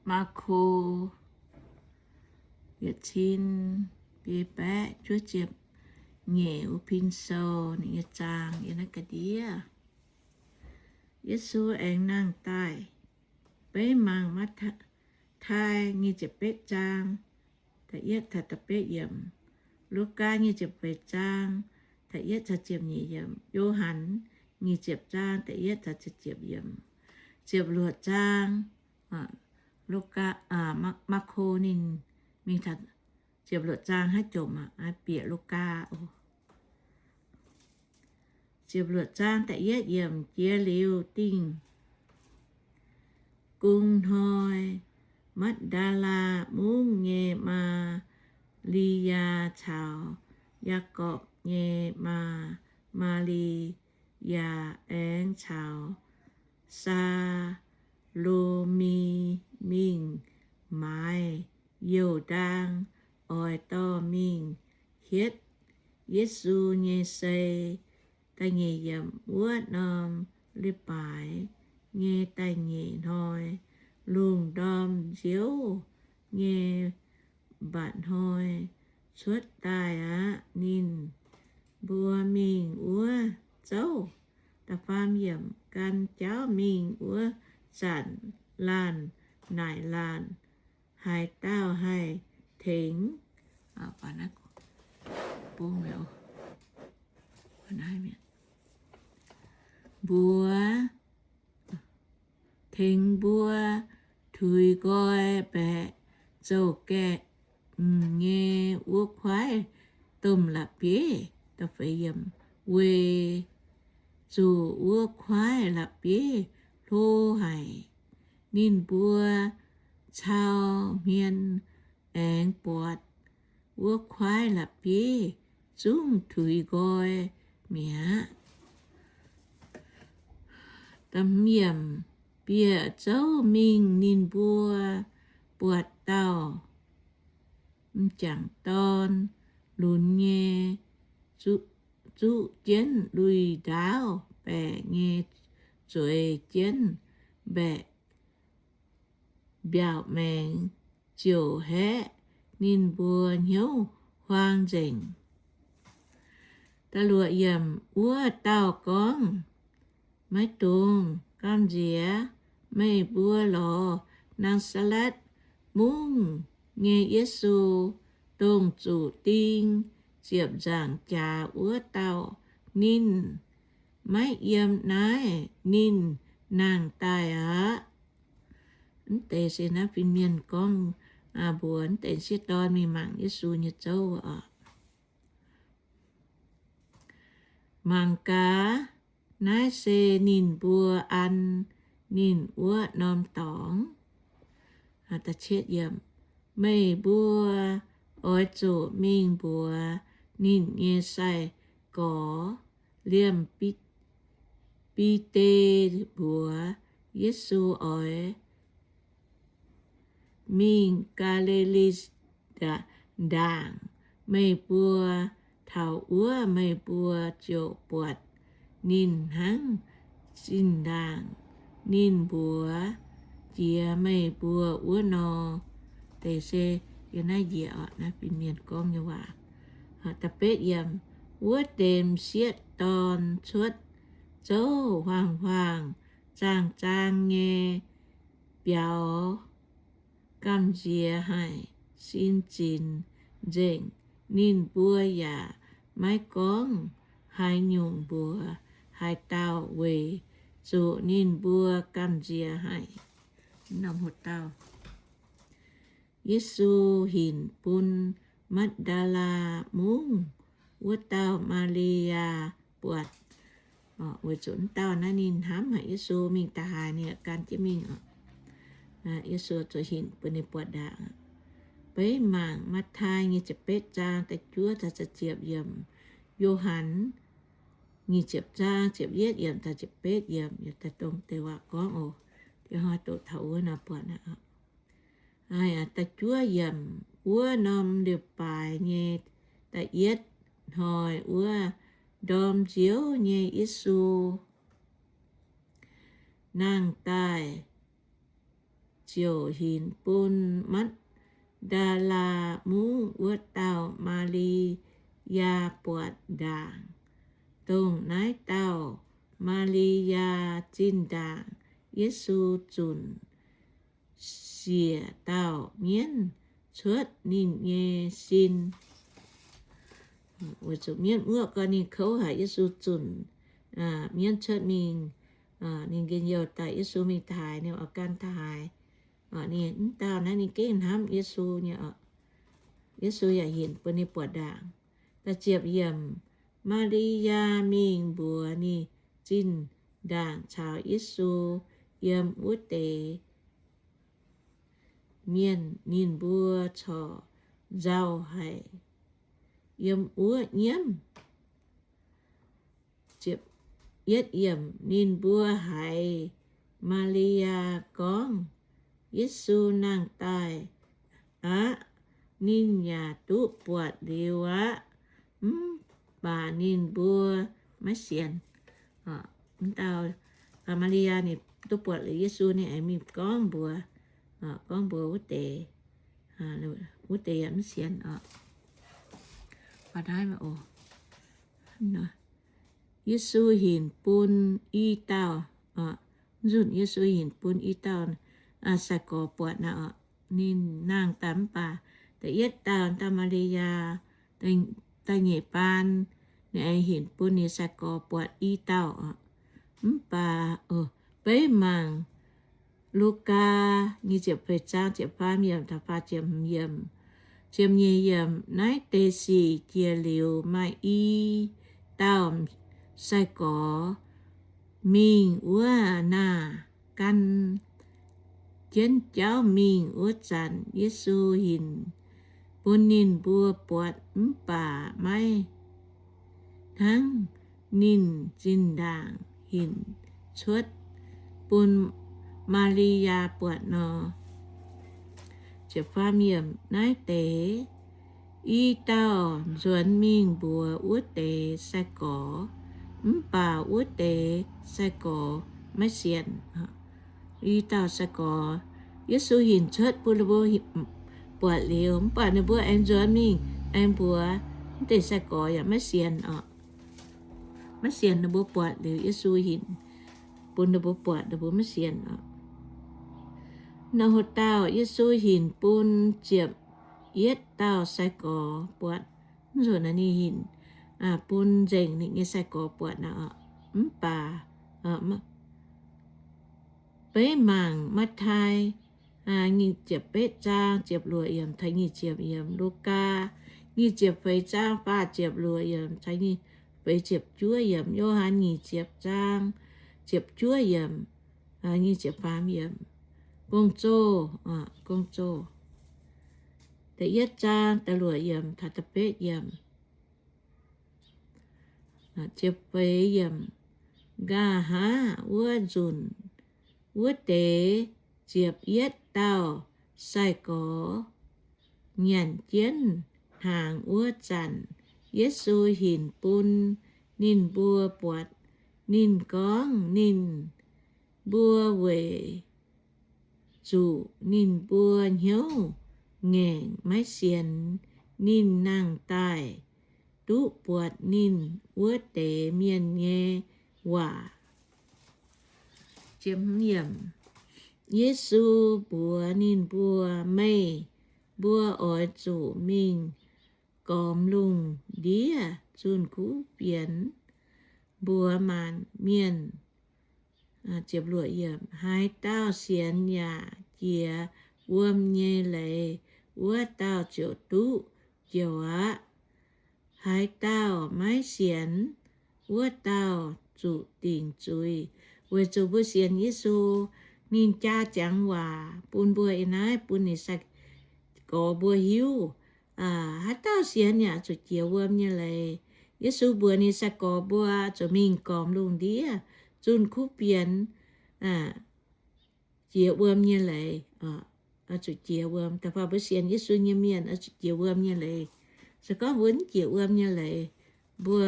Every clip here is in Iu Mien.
Maako yietc cin biei baeqv juov ziepc nyeic wuov pin sou ninh nyei zaang yiem naaiv ga'ndiev. Yesu aengx nangh daaih. Beiv mangc Matv^tai nyic ziepc betv zaang, da'yietv taux da'betv yiemc, Lugaa nyic ziepc feix zaang, da'yietv taux ziepc nyeic yiemc, Yo^han nyic ziepc zaang, da'yietv taux ziepc ziepc yiemc. Ziepc luoqc zaang, Lugaa, Maako ninh mingh taux ziepc luoqc zaang haaix jomc aqv, bieqc Lugaa oc. Ziepc luoqc zaang da'yietv yiemc, jiex liuz dingh gung hnoi, Matv^ndaa^laa Mungv nyei Maa^li^yaa caux Yaagorpc nyei maa, Maa^li^yaa, aengx caux Saa^lo^mi mingh maaiz youh ndaang oix dorh mingh hietv Yesu nyei sei. Da'nyeic yiemc, wuov norm leiz-baaix nyei da'nyeic hnoi, lungh ndorm nziouv nyei mba'hnoi cuotv daaih aqv. Ninh mbuo mingh wuov zouv, da'faam yiemc, gan jauv mingh wuov zanc laanh naaic laanh, haaix dauh haih tengx mbuo, tengx mbuo tuix nqoi mbaeqc zouv-gaengh nyei wuov kuaaiv domh la'bieiv. Weic zuqc wuov kuaaiv la'bieiv hlo haic. Ninh mbuo cau hmien aengx buatc wuov kuaaiv la'bieiv zungv tuix nqoi mi'aqv. Bieqc zouv mingh ninh mbuo buatc dauh m'jangc dorn lunx nyei, zuqv jienv lui-ndaauv baeqc nyei zueiz jienv mbaeqc mbiaauc maengx, ziouc haeqv ninh mbuo hnyouv huaang nzengc. Wuov dauh gorngv, Maiv dungx gamh nziex. Meih mbuo lorz Naa^saa^letv Mungv nyei Yesu, dongh zuqc ding ziepc nzaangc jaax wuov dauh. Ninh maiv yiem naaiv. Ninh nangh daaih aqv. Mv deix se naaiv fin-mienh gorngv mbuox mv deix sieqv dorn mingh mangc Yesu nyei zouv oc. Mangc gaax, naaiv se ninh mbuo an ninh wuov norm dorngx. Meih mbuo oix zuqc mingh mbuox ninh nyei sai-gorx. Liemh Bide mbuox Yesu oix mingh Gaa^li^li Ndaangc. Meih mbuo, taux wuov meih mbuo ziouc buatc ninh hnangv zinh ndaangc ninh mbuox jiex meih mbuo wuov nor. Deix se yiem naaiv njiec oc, naaiv fin-mienh gorngv nyei waac. Wuov deix m'sieqv dorn cuotv zouv huaang-huaang zaang-zaang nyei biaux, gamh nziex haic, sin zinx nzengc. Ninh mbuo yaac maiv gorngv haaix nyungc mbuox haaix dauh, weic zuqc ninh mbuo gamh nziex haic. Yesu Hinc Bun Matv^ndaa^laa Mungv Wuov Dauh Maa^li^yaa Buatc. Weic zuqc wuov dauh naaiv ninh hnamv haic Yesu, mingh da'haaix ninh yaac gan jienv mingh oc. Yesu zuqc hinc bun ninh buatc ndaangc. Beiv mangc Matv^tai nyic ziepc betv zaang da'juov taux ziepc yiemc, Yo^han nyic ziepc zaang ziepc yietv yiemc taux ziepc betv yiemc, daaih dongh deix waac gorngv oc. Ih hnoi doqc taux wuov nor buatc aqv. Da'juov yiemc, wuov norm leiz-baaix nyei da'yietv hnoi wuov, ndorm nziouv nyei Yesu nangh daaih. ziouc hinc bun Matv^ndaa^laa Mungv wuov dauh Maa^li^yaa buatc ndaangc. Dongh naaiv dauh Maa^li^yaa zinh ndaangc Yesu zunc siec dauh mienv cuotv ninh nyei sin. Weic zuqc mienv muoqv gorngv ninh kouv haic, Yesu zunc mienv cuotv mingh, ninh njien-youh daaih, Yesu mingh taaix, ninh oix gan taaix. Ninh mv dauh naaiv ninh gengh hnamv Yesu nyei oc. Yesu yaac hinc bun ninh buatc ndaangc. Da'ziepc yiemc, Maa^li^yaa mingh mbuox ninh zinh ndaangc caux Yesu yiem wuov deix mienh. Ninh mbuo corc nzauh haic yiem wuov nyiemv. Yietv yiemc, ninh mbuo haiz Maa^li^yaa gorngv Yesu nangh daaih aqv. Ninh yaac duqv buatc liuz aqv, mv baac ninh mbuo maiv sienx. Mv dauh Maa^li^yaa ninh duqv buatc liuz Yesu, ninh aengx mingh gorngv mbuox, gorngv mbuox wuov deix, wuov deix yaac mv sienx oc. Yesu hinc bun i dauh, nzunc Yesu hinc bun i dauh sai-gorx buatc naaic oc. Ninh nangh daaih mv baac da'yietv dauh, dauh Maa^li^yaa, da'nyeic baan, ninh aengx hinc bun ninh sai-gorx buatc i dauh oc. Mv baac beiv mangc Lugaa nyic ziepc feix zaang ziepc faam yiemc taux faah ziepc hmz yiemc, ziepc nyeic yiemc, naaiv deix sic jiex liuz, maaih i dauh sai-gorx mingh wuov naah gan jienv jauv mingh. Wuov zanc Yesu hinc bun ninh mbuo buatc mv baac maiv hnangv ninh zinh ndaangc hinc cuotv bun Maa^li^yaa buatc nor. Naaiv deix i dauh nzuonx mingh mbuox wuov deix sai-gorx, mv baac wuov deix sai-gorx maiv sienx. I dauh sai-gorx, Yesu hinc cuotv bun ninh mbuo buatc liuz, mv baac ninh mbuo aengx nzuonx mingh aengx mbuox, mv deix sai-gorx yaac maiv sienx oc. Maiv sienx ninh mbuo buatc liuz Yesu hinc bun ninh mbuo buatc, ninh mbuo maiv sienx oc. Nor haaix dauh Yesu hinc bun ziepc yietv dauh sai-gorx buatc, mv nzunc naaiv ninh hinc bun nzengc ninh nyei sai-gorx buatc naaic oc. Mv baac beiv mangc Matv^tai nyic ziepc betv zaang ziepc luoqc yiemc taux nyic ziepc yiemc, Lugaa nyic ziepc feix zaang faah ziepc luoqc yiemc taux nyic feix ziepc juov yiemc, Yo^han nyic ziepc zaang ziepc juov yiemc, nyic ziepc faam yiemc. Gong-zoh, gong-zoh da'yietv zaang da'luoqc yiemc taux da'betv yiemc. Ziepc feix yiemc, nqa'haav wuov nzunc, wuov deix ziepc yietv dauh sai-gorx nyanc jienv hnaangx wuov zanc, Yesu hinc bun ninh mbuo buatc. Ninh gorngv ninh mbuo weic zuqc ninh mbuo hnyouv ngaengc maiv sienx ninh nangh daaih duqv buatc ninh wuov deix mienh nyei waac. Yesu mbuox ninh mbuo, Meih mbuo oix zuqc mingh gormx lungh ndiev zunh kuv fienx mbuox maanc mienh. Haaix dauh sienx yaac jiex wuom nyei leiz, wuov dauh ziouc duqv njoux aqv. Haaix dauh maiv sienx, wuov dauh zuqc dingc zuiz. Weic zuqc mbuo sienx Yesu, ninh jaa ziangx waac bun mbuo ih naaiv, bun ninh sai-gorx mbuo hiuv. Haaix dauh sienx yaac zuqc jiex wuom nyei leiz. Yesu mbuox ninh sai-gorx mbuo zuqc mingh gormx lungh ndiev zunh kuv fienx, jiex wuom nyei leiz. Oix zuqc jiex wuom. Da'faanh mbuo sienx Yesu nyei mienh oix zuqc jiex wuom nyei leiz. Se gorngv mbuo mv jiex wuom nyei leiz, mbuo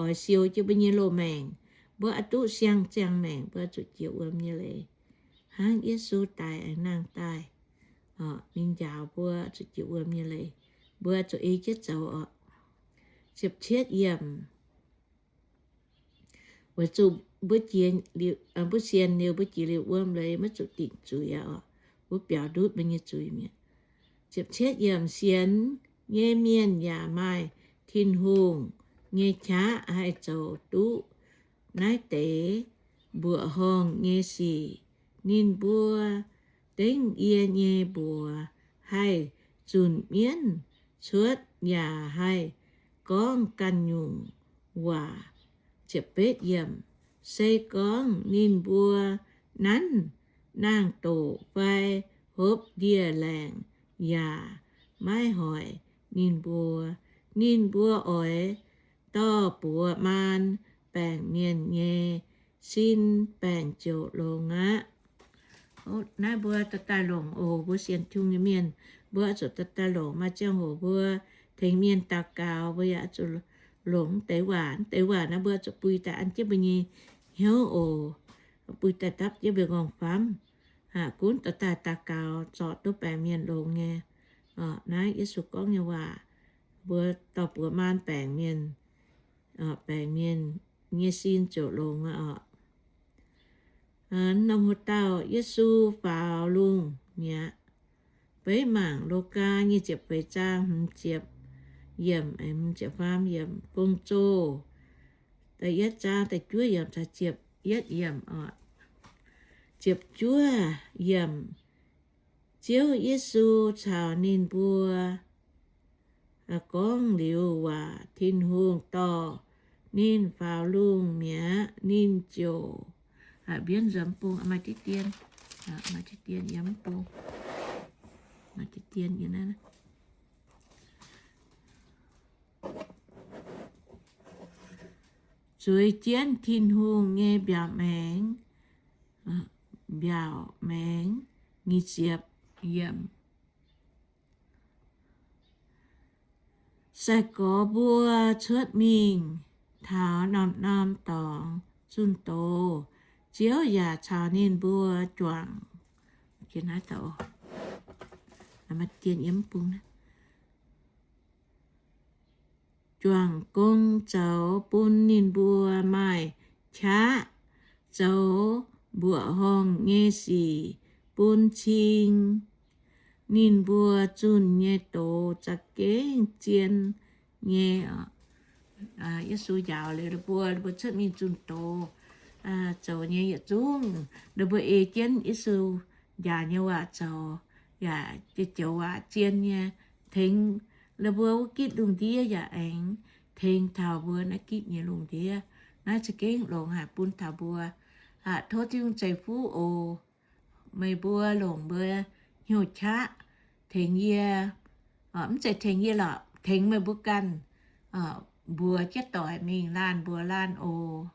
oix siou jienv mbuo nyei loz-maengc, mbuo oix duqv siang-ziangh maengc, mbuo zuqc jiex wuom nyei leiz. hnangv Yesu daic aengx nangh daaih, ninh njaaux mbuo zuqc jiex wuom nyei leiz, mbuo zuqc ei jienv zoux oc. Ziepc cietv yiemc, weic zuqc mbuo sienx liuz, mbuo sienx liuz mbuo jiex liuz wuom leiz maiv zuqc dingc zuiz aqv oc. Mbuo biaux ndutv mbuo nyei zuiz mi'aqv. Ziepc cietv yiemc, sienx nyei mienh yaac maaih Tin-Hungh nyei qaqv haih zoux duqv naaiv deix mbuoqc horngh nyei sic. Ninh mbuo dengv yie nyei mbuox haih zunc mienv cuotv yaac haih gorngv ganh nyungc waac. Se gorngv ninh mbuo nanv naang-doqc fai hopv ndie-laengc yaac maiv hoic ninh mbuo. Ninh mbuo oix dorh buoz maan baengc mienh nyei sin, baengc ziouc longx aqv. Naaiv mbuo daaih daaih longc oc. Mbuo sienx Tin-Hungh nyei mienh, mbuo oix zuqc daaih daaih longc. Maaih ziangh hoc mbuo tengx mienh daux gaux, mbuo yaac oix zuqc longc deix waac. Deix waac naaiv mbuo oix zuqc bui daaih an jienv mbuo nyei hnyouv oc. Bui daaih dapv jienv mbuo nqorngv-famv, gunv daaih daaih daux gaux zorc duqv baengc mienh longx nyei. Naaiv Yesu gorngv nyei waac, mbuo dorh buoz maan baengc mienh, baengc mienh nyei sin ziouc longx aqv oc. Norm haaix dauh Yesu faaux lungh mi'aqv. Beiv mangc Lugaa nyic ziepc feix zaang hmz ziepc yiemc, hmz ziepc faam yiemc, Gong-Zoh da'yietv zaang da'juov yiemc caux ziepc yietv yiemc oc. Ziepc juov yiemc, Ziouv Yesu caux ninh mbuo gorngv liuz waac, Tin-Hungh dorh ninh faaux lungh mi'aqv. Ninh ziouc, mbienv nzuonx bung, maaih diqv dien, maaih diqv dien yiem bung, maaih diqv dien yiem naaiv. Zueiz jienv Tin-Hungh nyei mbiaauc maengx, mbiaauc maengx, nyic ziepc yiemc. Sai-gorx mbuo cuotv mingh taux norm-norm dorngx zunh doz, Ziouv yaac caux ninh mbuo juangc, juangc gong zoux bun ninh mbuo maaih qaqv zoux mbuoqc horngh nyei sic bun cing. Ninh mbuo zunh nyei doz za'gengh zien nyei. Yesu njaaux liuz ninh mbuo, ninh mbuo cuotv mingh zunh doz zoux nyei yietc zungv, ninh mbuo ei jienv Yesu njaaux nyei waac zoux, yaac joux waac zien nyei, tengx ninh mbuo wuov gitv lungh ndiev yaac aengx tengx taux mbuo naaiv gitv nyei lungh ndiev. Naaiv za'gengh longx haic bun taux mbuo. Tov Tin-Hungh ceix fuqv oc. Meih mbuo longc mbuo hnyouv qaqv tengx yie, mv zeiz tengx yie lorqc, tengx meih mbuo ganh mbuox jienv doic mingh laanh mbuox laanh oc.